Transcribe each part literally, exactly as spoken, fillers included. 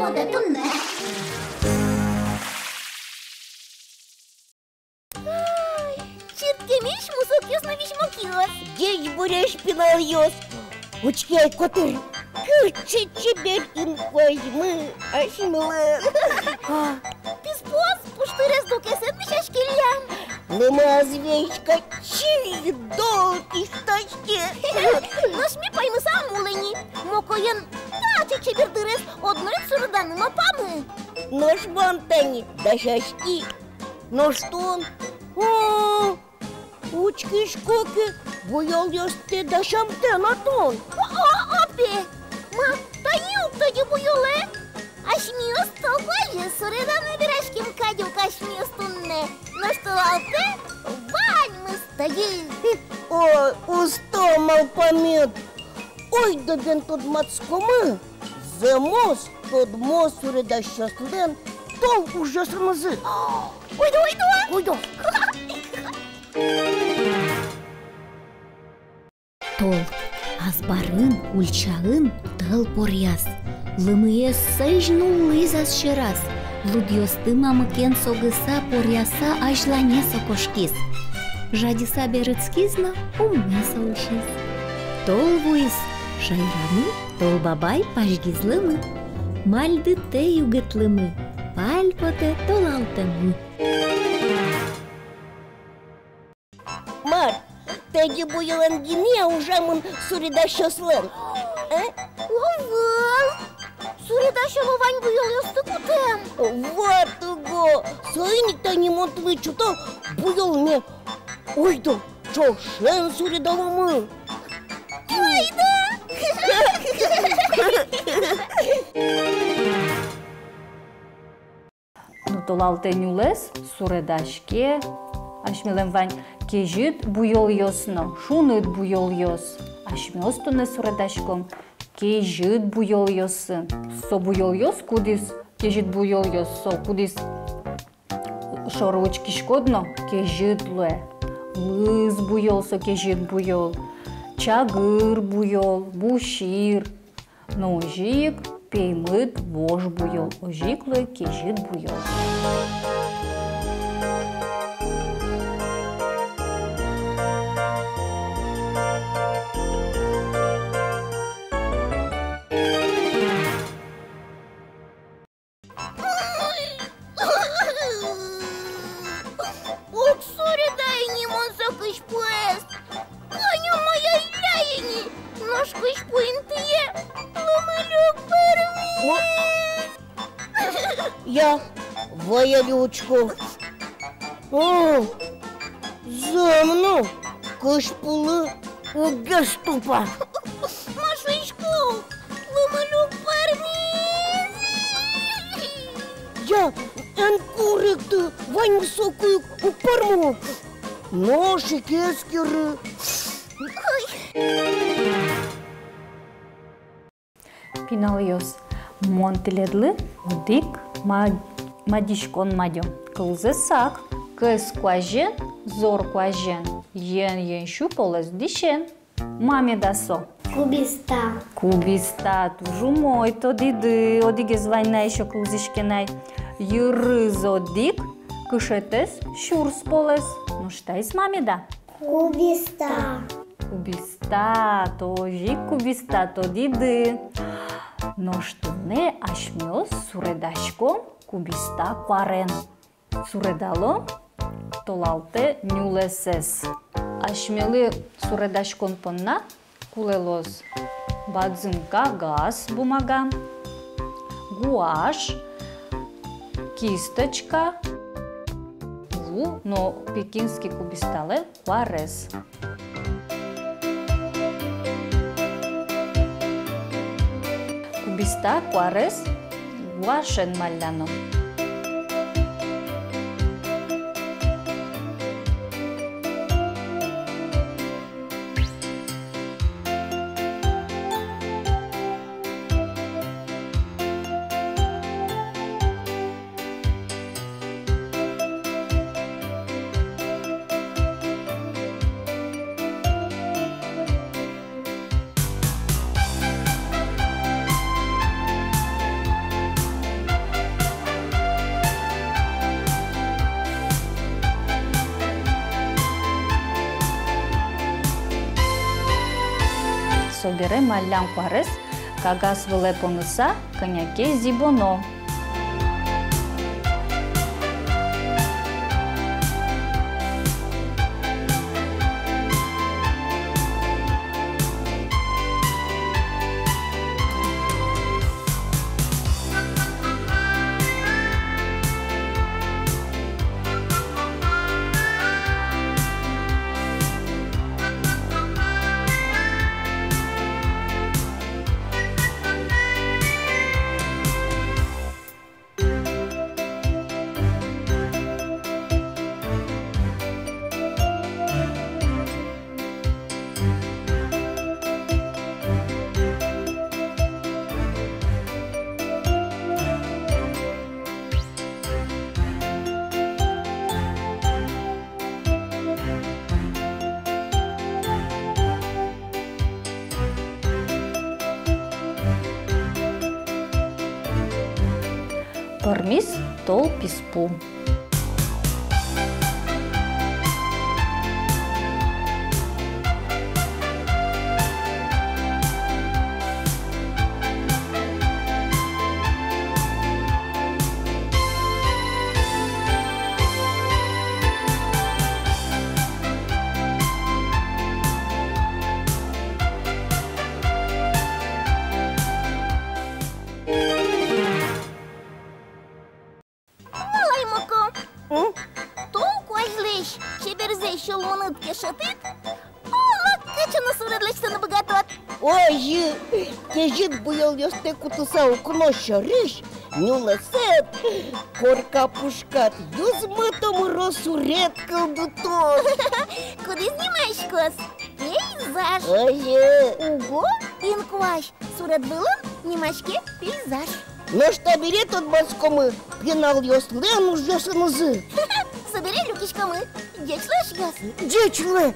Ой, чырткемесь мусокъёс но визьмокъёс. Ӟечбуресь, пиналъёс. Учке ай, котыр, кыӵе чебер инкуазьмы асьмелэн. Писпуос пуштырес дукесэд дӥсяськиллям. Лымы азвесь кадь чик-чик-чик кисьтаське. Нош ми паймыса ум улэ ни. Мокоен таӵе чебер дырез одно ик суреданы малпамы. Нош мон тани дасяськи. Нош тон? О, учкисько ке, буёлъёстэ дасямтэ на тон. О, о, о, пе! Ма, тани ук тӧдьы буёлэ. Асьмеос тол куазе суреданы вераським кадь ук асьмеос туннэ. Нош толалтэ ваньмыз тӧдьы. О, усто малпамед. Ойдо бен тодматскомы зэмос тодмо суредасьёслэн тол ужъёсынызы. Ойдо, ойдо, ойдо. Тол. Азбарын, ульчаын тӧл поръяз. Лымыез сӥзь нуллӥз ас сьӧраз. Лудъёсты мамыкен согыса, поръяса, азьлане со кошкиз. Жадьыса берытскиз но умме со усиз. Тол вуиз шаерамы, Тол Бабай пазьгиз лымы. Мальдытэ югыт лымы, пальпотэ толалтэмы. Мар, тӧдьы буёлэн гинэ-а ужамын суредасьёслэн? Э? Ӧвӧл. Суредасьёслы вань буёлъёсты кутэм. Вот уго. Соин ик тани мон тыныд сёто буёлме. Ойдо, ӵошен суредаломы. Ойдо. Ну, толалтэ нюлэс суредаське. Асьмелэн вань кезьыт буёлъёс но шуныт буёлъёс. Асьмеос туннэ суредаськом кезьыт буёлъёсын. Со буёлъёс, кудӥз, кезьыт буёлъёс, со кудӥз шоры учкиськод но, кезьыт луэ. Лыз буёл, со кезьыт буёл. Чагыр буёл, бусир. Но озьы ик пеймыт вож буёл, озьы ик луэ кезьыт буёл. Уг суреда ини мон со кызьпуэз. Кӧня мае ляй ини, нош кызьпу интые лымы люк пӧрмиз. О! Я, вай али учко. О, зэм но, кызьпулы уг ӧз тупа. Ма шуиськод, лымы люк пӧрмиз. Я, эн куректы, ваньмыз соку ик уг пӧрмы. Нош ик эскеры. Ой. Пиналъёс, мон тӥледлы одӥг ма-, мадиськон мадё. Кылзэ сак: кӧс куазен, зор куазен, ен-ен сю полэс дӥсен. Ма меда со? Кубиста. Кубиста, туж умой тодӥды, одӥгез вань на ещё, кылзӥське на ай. Йырыз одӥг, кышетэз сюрс полэс. Нош таиз ма меда? Кубиста. Кубиста, озьы ик кубиста тодӥды. Нош туннэ асьмеос суредаськом кубиста куарен. Суредалом толалтэ нюлэсэз. Асьмелы суредаськон понна кулэ луоз бадӟым кагаз, бумага, гуашь, кисточка, ву но пекинский кубисталэн куарез. Кубиста куарез гуашен малляно. Бере маллян куарез кагаз вылэ поныса кӧня ке зӥбоно. Пӧрмиз тол писпу. Валай, Моко. М? Тол куазьлэсь чеберзэ сюлмыныд кешетӥд, оло кыӵе но суред лэсьтыны быгатод. Озьы, кезьыт буёлъёстэ кутыса укно сьӧрысь, нюлэсэд, корка пушкад юзмыто муро суред кылдытод. Кудӥз нимаськоз «Пейзаж». Озьы. Уго, инкуазь суред вылын нимаське «Пейзаж». Нош табере тодматскомы пиналъёслэн ужъёсынызы. Собере люкиськомы. Ӟеч луэ, эшъёс. Ӟеч луэ.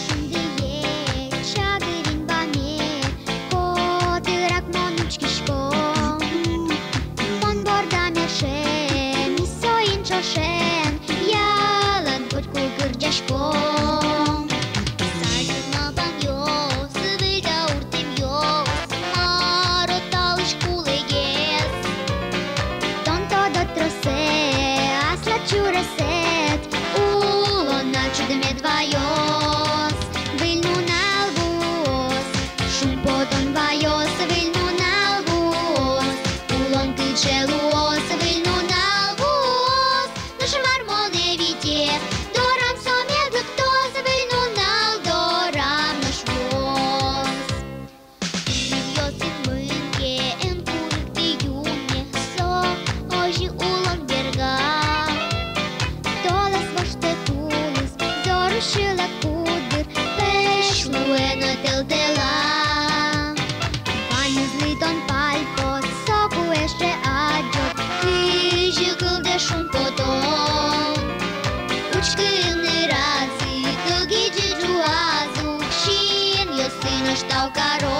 Шундые чагыр инбаме котырак мон учкисько. Мон бордам эше, ми соин ӵошен ялан котьку кырӟаськом. Садик малпанъёс, выль даур тэмъёс, мар-о талэсь кулэгес? Тон тодод тросэ аслад сюресэд, улон ачид мед ваёз. Выль нунал вуоз, шумпотон ваёз, выль нунал вуоз, улон кыӵе луоз, выль нунал вуоз. Нош мар монэ вите, дорам со мед лыктоз, выль нунал дорам нош вуоз. Пиньёсын мынке, эн курыкты юнме, со озьы улон берга. Толэз воштэ тулыс, зорысь сьӧлык кудыр, пӧсь луэ но тэлтэлам. Ваньмыз лыдтон пальпот, соку эше адӟод, кызьы кылдэ шумпотон. Учкы ини разы, тылгиджы ӝуазы, синъёсын нош тау каро.